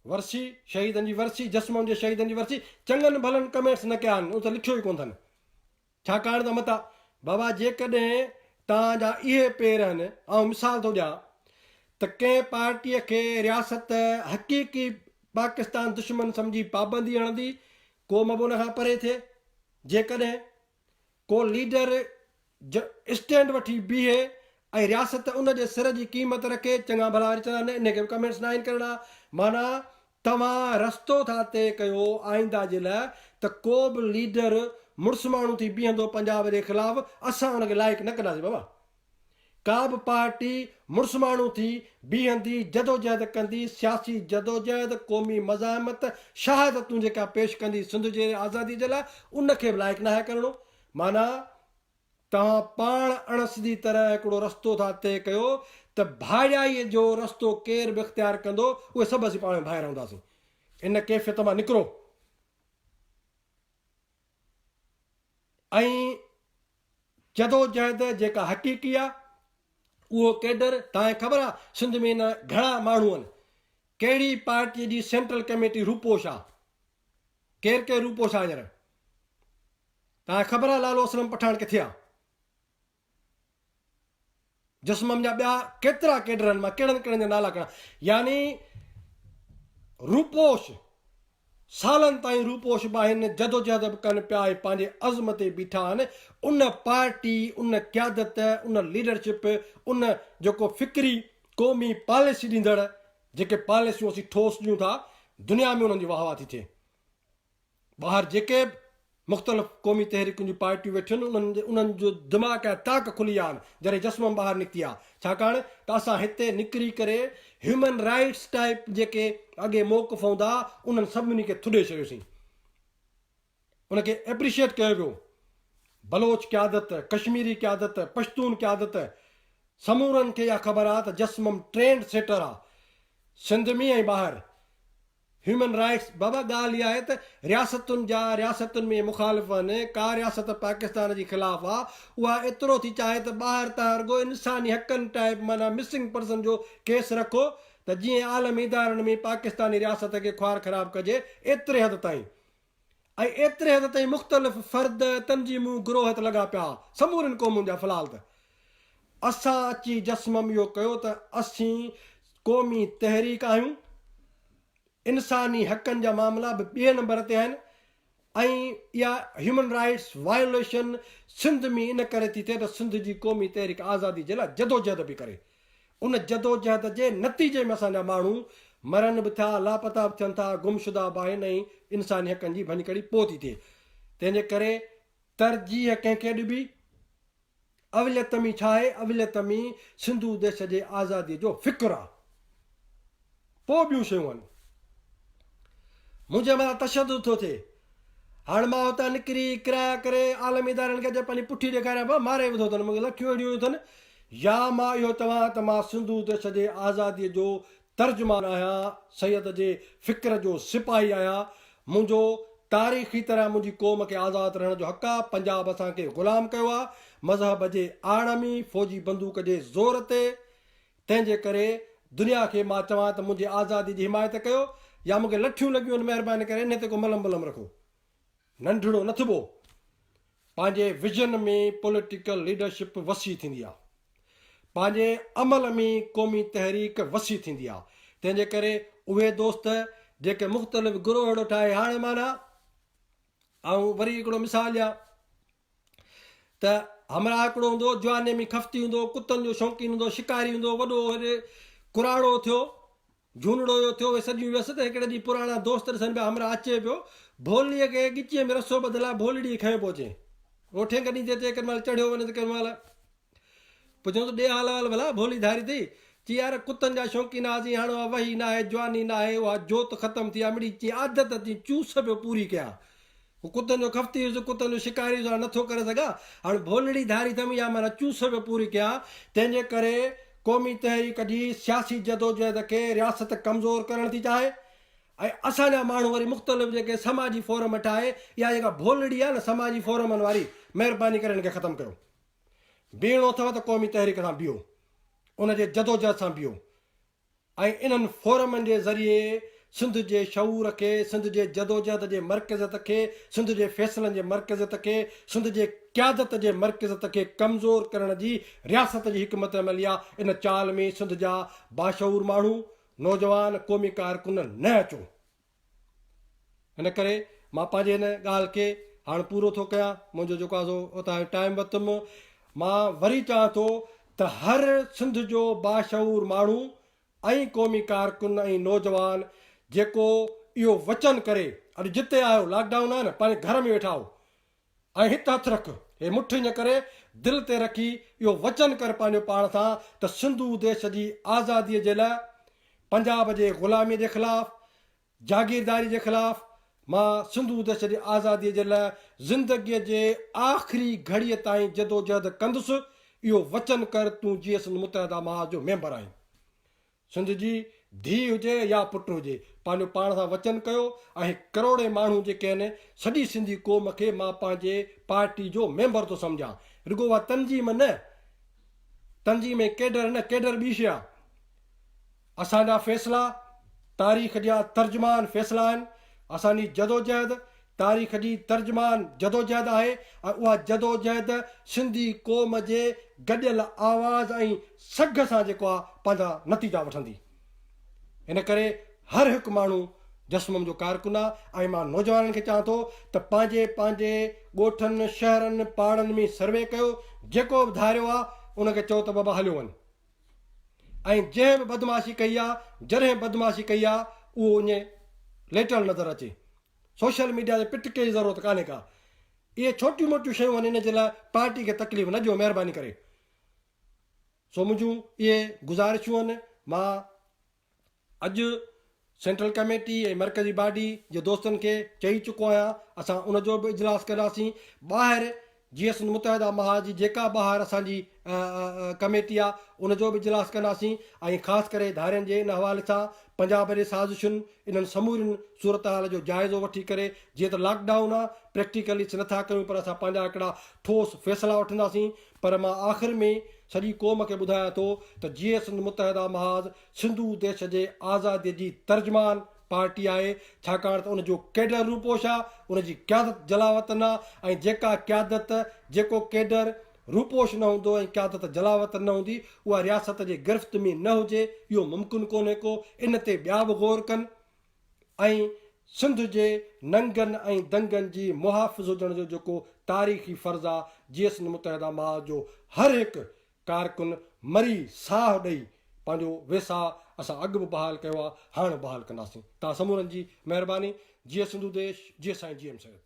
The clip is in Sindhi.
ورسي، شهيدن جي ورسي، جسمم جي شهيدن جي ورسي، چڱن ڀلن ڪمينٽس نه ڪيا آهن، ان ته لکيو ئي ڪونه اٿن. ڇاڪاڻ ته متان بابا جيڪڏهن توهان جا اهي پير آهن، آئون مثال ٿو ڏيان ته ڪنهن پارٽيء کي رياست حقيقي پاڪستان دشمن سمجهي پابندي هڻندي، قوم به ان کان پري ٿئي، جيڪڏهن ڪو ليڊر ج اسٽينڊ وٺي بيهي ۽ رياست ان جي سر جي قيمت رکي، چڱا ڀلا وري چوندا نه انهي کي به ڪمينٽس ناهن ڪرڻا، معنيٰ توهان رستو ٿا طئي ڪيو آئنده جي لاء ته ڪو به ليڊر مڙس ماڻهو ٿي بيهندو پنجاب جي خلاف اسان ان کي لائق نه ڪنداسين بابا ڪا به پارٽي مڙس ماڻهو ٿي بيهندي جدوجهد ڪندي سياسي جدوجهد قومي مزاحمت شهادتون جيڪا پيش ڪندي سنڌ جي آزادي جي لاء ان کي به لائق ناهي ڪرڻو معنيٰ توهان پاڻ اڻ سڌي طرح هڪڙو رستو ٿا طئي ڪيو ته ڀائڙيائيء جو رستو ڪير به اختيار ڪندو، اهي سڀ اسين پاڻ ۾ ڀائر هونداسين. ان ڪيفيت مان نڪرو ۽ جدوجهد جيڪا حقيقي آ، اهو ڪيڊر، توهان کي خبر آ سنڌ ۾ نه گهڻا ماڻهو آهن، ڪهڙي پارٽيء جي سينٽرل ڪميٽي روپوش آ؟ ڪير ڪير روپوش آ هينئر؟ توهان کي خبر آ لالو اسلم پٺاڻ ڪٿي آ؟ جسمم جا ٻيا ڪيترا ڪيڊر آهن مان ڪهڙن ڪهڙن جا نالا کڻان يعني روپوش سالن تائين روپوش به آهن جدوجهد به ڪن پيا ۽ پنهنجي عزم تي بيٺا آهن ان پارٽي ان قيادت ان ليڊرشپ ان جيڪو فڪري قومي پاليسي ڏيندڙ جيڪي پاليسيون اسين ٺوس ڏيون ٿا دنيا ۾ انهن جي واهه واهه ٿي ٿئي ٻاهر جيڪي به مختلف قومي تحريڪن جون پارٽيون ويٺيون آهن انهن جو دماغ ۽ طاق کلي ويا آهن جڏهن جسمم ٻاهر نڪتي آهي ڇاڪاڻ ته اسان هتي نڪري ڪري هيومن رائيٽس ٽائيپ جيڪي اڳي موقف هوندا انهن سڀني کي ٿڏي ڇڏيوسين ان کي اپريشيٽ ڪيو ويو بلوچ قيادت ڪشميري قيادت پشتون قيادت سمورن کي اها خبر آهي ته جسمم ٽرينڊ سيٽر آهي سنڌ ۾ ۽ ٻاهر هيومن رائيٽس بابا ڳالهه اها آهي ته رياستن جا رياستن ۾ مخالف آهن ڪا رياست پاڪستان جي خلاف آ اها ايترو ٿي چاهي ته ٻاهر تان رڳو انساني حقن ٽائيپ معنيٰ مسنگ پرسن جو ڪيس رکو ته جيئن عالمي ادارن ۾ پاڪستاني رياست کي خوار خراب ڪجي ايتري حد تائين ۽ ايتري حد تائين مختلف فرد، تنظيمون، گروهه ته لڳا پيا ها، سمورين قومن جا في الحال ته اسان اچي جسمم اهو ڪيو ته اسين قومي تحريڪ آهيون، انساني حقن جا معاملا به ٻئي نمبر تي آهن ۽ اها هيومن رائيٽس وايوليشن سنڌ ۾ ان ڪري ٿي ٿئي ته سنڌ جي قومي تحريڪ آزادي جي لاء جدوجهد پئي ڪري. ان جدوجهد جي نتيجي ۾ اسان جا ماڻهو مرن به ٿا، لاپتا به ٿين ٿا، گمشده به آهن ۽ انساني حقن جي ڀڃڪڙي پوء ٿي ٿئي. تنهن جي ڪري ترجيح ڪنهن کي ڏبي؟ اوليت ۾ ڇا آهي؟ اوليت ۾ سنڌو ديش جي آزاديء جو فڪر آهي. پوء ٻيون شيون آهن. منهنجي مٿان تشدد ٿو ٿئي. هاڻ مان اتان نڪري ڪرايا ڪري عالمي ادارن کي اچي پنهنجي پٺي ڏيکاريان پيو ماري وڌو اٿن مون کي لکيون اهڙيون اٿن يا مان اهو چوان ته مان سنڌو ديش جي آزادي جو ترجمان آهيان سيد جي فڪر جو سپاهي آهيان منهنجو تاريخي طرح منهنجي قوم کي آزاد رهڻ جو حق آهي پنجاب اسان کي غلام ڪيو آهي مذهب جي آڙ ۾ فوجي بندوق جي زور تي تنهن جي ڪري دنيا کي مان چوان ته منهنجي آزادي جي حمايت ڪيو يا مون کي لٺيون لڳيون آهن مهرباني ڪري انهي تي ڪو ملم بلم رکو. ننڍڙو نه ٿبو. پنهنجي ويزن ۾ پوليٽيڪل ليڊرشپ وسيع ٿيندي آ. پنهنجي عمل ۾ قومي تحريڪ وسيع ٿيندي آ. تنهن جي ڪري اهي دوست جيڪي مختلف گروهه اهڙو ٺاهي هاڻي معنيٰ آئون وري هڪڙو مثال ڏيان. ته همراهه هڪڙو هوندو هو، جوانيء ۾ خفتي هوندو هو، ڪتن جو شوقين هوندو هو، شڪاري هوندو هو، وڏو هيڏي ڪراڙو ٿيو، جهونڙو اهو ٿيو، اهي سڄيون ويس ته هڪڙي ڏينهن پراڻا دوست ڏسن پيا، همراهه اچي پيو، ڀولڙيء کي ڳچيء ۾ رسو ٻڌل آهي، ڀولڙي کي کنيو پيو اچي. اهو ٺينگ ڏيندي اچي، ڪنهن مهل چڙهيو وڃي ته ڪنهن مهل. پڇيائونس ڏي حال احوال ڀلا، ڀولي ڌاري اٿئي؟ چي يار ڪتن جا شوقين هئاسين، هاڻ اها وهي ناهي، جواني ناهي، اها جوت ختم ٿي آ، مڙئي چي عادت اچي چوس پيو پوري ڪيان. هو ڪتن جو خفتي هيس، ڪتن جو شڪاري هيس، هاڻ نٿو ڪري سگهان، هاڻ ڀولڙي ڌاري اٿم، اها معنيٰ چوس پيو پوري ڪيان. تنهن جي ڪري قومي تحريڪ جي سياسي جدوجهد کي رياست ڪمزور ڪرڻ ٿي چاهي ۽ اسان جا ماڻهو وري مختلف جيڪي سماجي فورم ٺاهي، اها جيڪا ڀولڙي آهي نه سماجي فورمن واري، مهرباني ڪري ان کي ختم ڪيو. بيهڻو اٿو ته قومي تحريڪ سان بيهو، ان جي جدوجهد سان بيهو ۽ انهن فورمن جي ذريعي سنڌ جي شعور کي، سنڌ جي جدوجهد جي مرڪزيت کي، سنڌ جي فيصلن جي مرڪزيت کي، سنڌ جي قيادت جي مرڪزيت کي ڪمزور ڪرڻ جي رياست جي حڪمت عملي آ، ان چال ۾ سنڌ جا باشعور ماڻهو، نوجوان، قومي ڪارڪن نه اچو. ان ڪري مان پنهنجي هن ڳالهه کي هاڻ پورو ٿو ڪيان، منهنجو جيڪو آ سو اتان ٽائيم ورتم، مان وري چوان ٿو ته هر سنڌ جو باشعور ماڻهو ۽ قومي ڪارڪن ۽ نوجوان جيڪو اهو وچن ڪري اڄ جتي آهيو لاڪ ڊائون آهي نه پنهنجي گهر ۾ ويٺا آهو ۽ هت هٿ رک هي مٺ ائين ڪري دل تي رکي اهو وچن ڪر پنهنجو پاڻ سان ته سنڌو ديش جي آزادي جي لاء پنجاب جي غلامي جي خلاف جاگيرداري جي خلاف مان سنڌو ديش جي آزادي جي لاء زندگي جي آخري گهڙي تائين جدوجهد ڪندس اهو وچن ڪر تون جيئي سنڌ متحده محاذ جو ميمبر آهين سنڌ جي ڌيء هجي يا پٽ هجي پنهنجو پاڻ سان وچن ڪيو ۽ هي ڪروڙين ماڻهو جيڪي آهن سڄي سنڌي قوم کي مان پنهنجي پارٽي جو ميمبر ٿو سمجهان رڳو اها تنظيم نه تنظيم ۽ ڪيڊر نه ڪيڊر ٻي شيء آهي. اسان جا فيصلا تاريخ جا ترجمان فيصلا آهن، اسان جي جدوجهد تاريخ جي ترجمان جدوجهد آهي ۽ اها جدوجهد سنڌي قوم جي گڏيل آواز ۽ سگهه سان جيڪو آهي پنهنجا نتيجا وٺندي. ان ڪري هر هڪ ماڻهو جسمم جو ڪارڪن آهي ۽ مان نوجوانن کي چوان ٿو ته پنهنجي پنهنجي ڳوٺن، شهرن، پاڙن ۾ سروي ڪيو، جيڪو به ڌاريو آهي ان کي چئو ته بابا هليو وڃ. ۽ جنهن به بدمعاشي ڪئي آ جڏهن به بدمعاشي ڪئي آ اهو ائين ليٽيل نظر اچي سوشل ميڊيا تي پٽڪي جي ضرورت ڪانهي ڪا اهي ڇوٽيون موٽيون شيون آهن ان جي لاء پارٽي کي تڪليف نه ڏيو مهرباني ڪري سو منهنجون اهي گذارشون آهن مان اڄ سينٽرل ڪميٽي ۽ مرڪزي باڊي جي دوستن کي چئي چڪو آهيان اسان ان جو به اجلاس ڪنداسين ٻاهر جيئن سنڌ متحده محاذ جي جيڪا ٻاهر اسان جي ڪميٽي آهي ان جو به اجلاس ڪنداسين ۽ خاص ڪري ڌارين جي ان حوالي سان پنجاب جي سازشن انهن سمورين صورتحال جو جائزو وٺي ڪري جيئن ته لاڪ ڊائون آهي پريڪٽيڪلي نٿا ڪيون پر اسان پنهنجا هڪڙا ٺوس فيصلا وٺنداسين پر مان آخر ۾ سڄي قوم کي ٻڌايان ٿو ته جيئي سنڌ متحده محاذ سنڌو ديش جي آزادي جي ترجمان پارٽي آهي ڇاڪاڻ ته ان جو ڪيڊر روپوش آ ان جي قيادت جلاوطن آ ۽ جيڪا قيادت جيڪو ڪيڊر روپوش نه هوندو ۽ قيادت جلاوطن نه هوندي اها رياست جي گرفت ۾ نه هجي اهو ممڪن ڪونهي ڪو ان تي ٻيا به غور ڪن ۽ سنڌ جي ننگن ۽ دنگن جي محافظ هجڻ جو جيڪو تاريخي فرض آ جيئي سنڌ متحده محاذ جو هر هڪ ڪارڪن مري ساهه ڏئي پنهنجو ويساهه اسان اڳ به بحال ڪيو آ هاڻ به بحال ڪنداسين توهان سمورن جي مهرباني جيئي سنڌو ديش جيئي سائين جي ايم سيد.